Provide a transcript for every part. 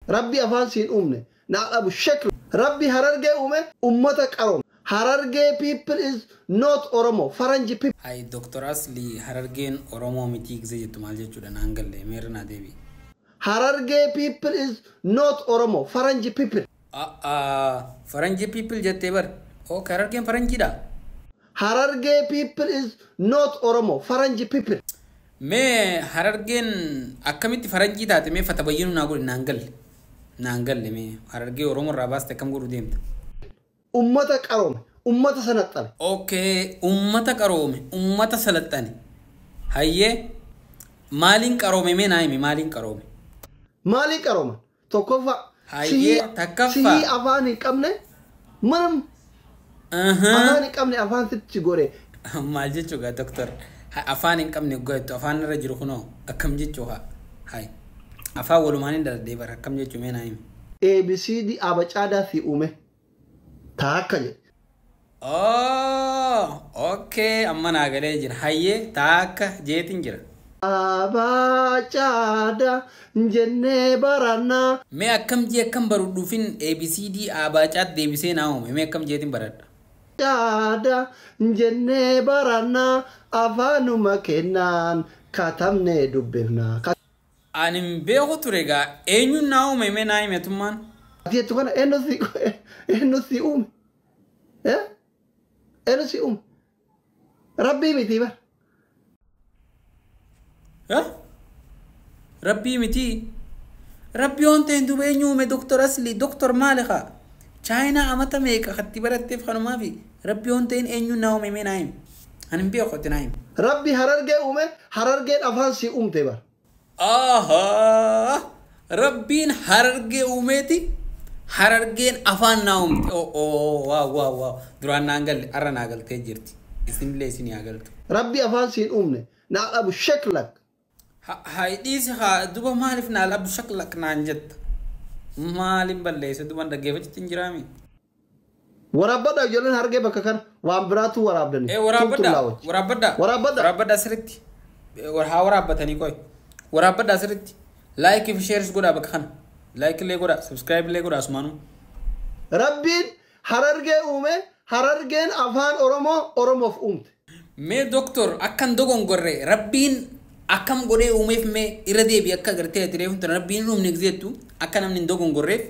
Rabbi afaan siin uumne. Naa dhabu shakla. Rabbi Harargee uume ummata qaroome. Harargee people is not Oromo. Faranji people. Hay Dr. Asli, Harargeen Oromoo mitii gisee jettu maal jechuudha? Naan galle, meerra naa deebi. Harargee people is not Oromo. Faranji people. Faranji people jettee bar. Okay, Harargeen faranjiidha. Harargee people is not Oromo. Faranji people. Mee Harargeen akkamitti faranjii taate? Mee fatabayyinuu naa godhi, naan galle. Naan galle, mee Harargee Oromoo irraa baaste akkam godhu deemta? Ummata qaroome. Ummata sanaxxane. Okay, ummata qaroome, ummata salaxxane. Hayyee, maaliin qaroome? Mee naa himi, maaliin qaroome? Maaliin qarooman? Tokkoffaa. Hayyee, takkaffaa. Sihii afaan hin qabne mana afaan hin qabne afaan sitti godhe. Maal jechuudha, doktor? Afaan hin qabne jettu, afaan irra jiru kunoo akkam jechuu haa? Hay. Afaan walumaan hin daladhee bara, akkam jechuu? Mee naa himi. ABCD abacaadaa si uume. Taakka jedhe. Oh, okay, amma naa galee jira. Hayyee, taakka jeetiin jira. Abacaadaa jennee barannaa. Mee akkam jee akkam barudhuufin ABCD abaacaat deebisee naa uume? Mee akkam jeetiin baradha? Caadaa jennee barannaa, afaanuma kennaan katabnee dubbifnaa. Ani hin beeku ture egaa, eenyuun naa uume? Mee naa himi atummaan? Ati jettu kana eenyu si uume? Eenyu si uume? Rabbii miti bar. Rabbii miti. Rabbii waan ta'een duuba eenyu uume, Doktor Asli? Doktor, maali haa? Chaayinaa amata meeqa katti baratteef kanumaafi Rabbii waan ta'een eenyuun naa uume? Mee naa himi. Ani hin beeku, ati naa himi. Rabbi Harargee uume, Harargeen afaan si uumte bar. Ahaa! Rabbiin Harargee uumeeti. Harargeen afaan naa uumte. Oh, wow wow wow. Duraan naan galle, har'a naa galtee jirti. Isinillee isin haa galtu. Rabbi afaan siin uumne. Naa dhabu shaklak. Haa, dhiisi haa, duba maaliif naa dhabu shaklak naan jetta? Maaliin balleesse? Duban dhaggeeffachuutti hin jiraami? Waraabbadha, ijoolleen Harargee, bakka kana waan biraatu waraabdani. Ee, waraabbadha. Waraabbadha. Waraabbadha. Waraabbadha sirriitti. Haa waraabbatanii qoy. Waraabbadha sirriitti. Like fi shares godhaa bakka kana. Like illee godhaa, subscribe illee godhaa asumaanuu. Rabbiin Harargee uume, Harargeen afaan Oromoo Oromoof uumte. Mee doktor, akkan dogongorre, Rabbiin akkam godhee uumeef? Mee irra deebi, akka agartee ati reefu tana Rabbiin hin uumne gizeettu, akka namni hin dogongorreef,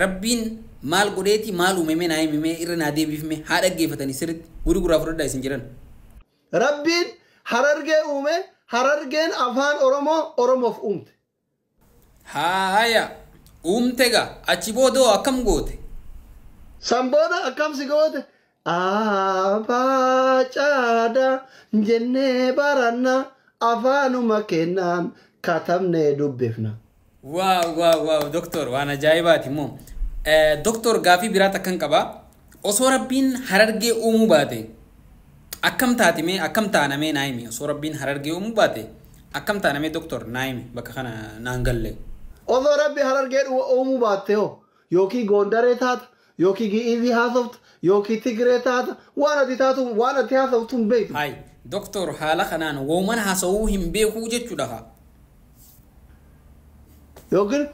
Rabbiin maal godheeti maal uume? Mee naa himi, mee irra naa deebiif, mee haa dhaggeeffatanii sirriitti guri guraa fudhadhaa isin jiran. Rabbiin Harargee uume, Harargeen afaan Oromoo Oromoof uumte. Haaya, uumte gaa, achi boodoo akkam goote? San booda akkam si goote? Abaacaadha jennee baranna, afaanuma kennaan katabnee dubbifna. Wow, doktor, waan ajaa'ibaati immoo. Doktor, gaafii biraat akkan qabaa. Osoo Rabbiin Harargee uumuu baate akkam taate? Mee akkam taana? Mee naa himi, osoo Rabbiin Harargee uumuu baate akkam taana? Mee doktor, naa himi, bakka kana naan galle. Osoo Rabbi Harargee uumuu baatte hoo, yookiin Goondaree taata, yookiin Gi'izii haasofta, yookiin Tigree taata, waan ati taatu, waan ati haasoftu hin beektu. Hay doktor, haala kanaan wooman haasawuu hin beekuu jechuudha haa. Yookiin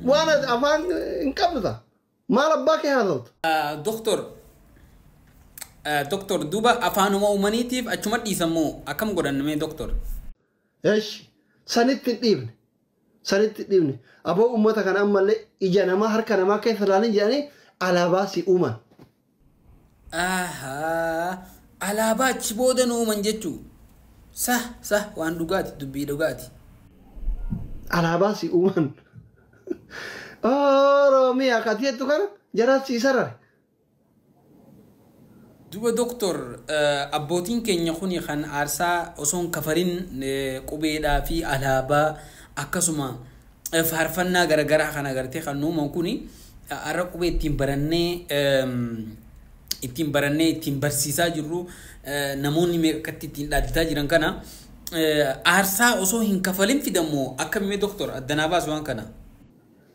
waan ati afaan hin qabdu ta'a. Maal abbaa kee haasofta? Doktor, doktor, duuba afaanuma uumaniitiif achuma dhiisammoo akkam godhan mee, doktor? Eeshi, sanitti hin dhiibne. Sanitti hin dhiibne. Aboo, uummata kana ammallee ija namaa harka namaa keessa ilaalin jedhanii alaabaa si uuman. Ahaa, alaabaa achi booda nu uuman jechuu. Sah sah, waan dhugaati, dubbii dhugaati. Alaabaa si uuman. Oromiyaa kati jettu kana jara sii sarare. Duba doktor, abbootiin keenya kuni kan aarsaa osoo hin kafarin qubeedhaa fi alaabaa akkasuma faarfannaa garaagaraa kan agartee kan nu uuman kuni, har'a qubee ittiin barannee ittiin barsiisaa jirru, namoonni meeqatti ittiin dhaaddataa jiran kana, aarsaa osoo hin kafalin fidamoo akkamii, doktor? Addanaa baasu waan kana.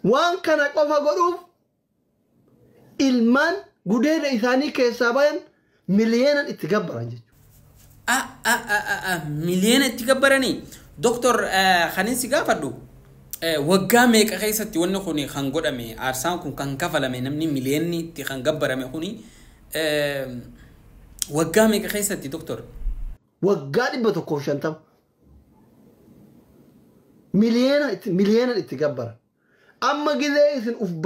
Waan kana qofa godhuuf ilmaan gudeeda isaanii keessaa bayan miliyeenan itti gabbaran jechuudha. Miliyoona itti gabbaranii, doktor, kanin si gaafadhu Waggaa meeqa keessatti wanni kun kan godhame, aarsaan kun kan kafalame, namni miliyeenni itti kan gabbarame kuni waggaa meeqa keessatti, doktor? Waggaa 150 miliyeena itti gabbara. Amma gizee isin uf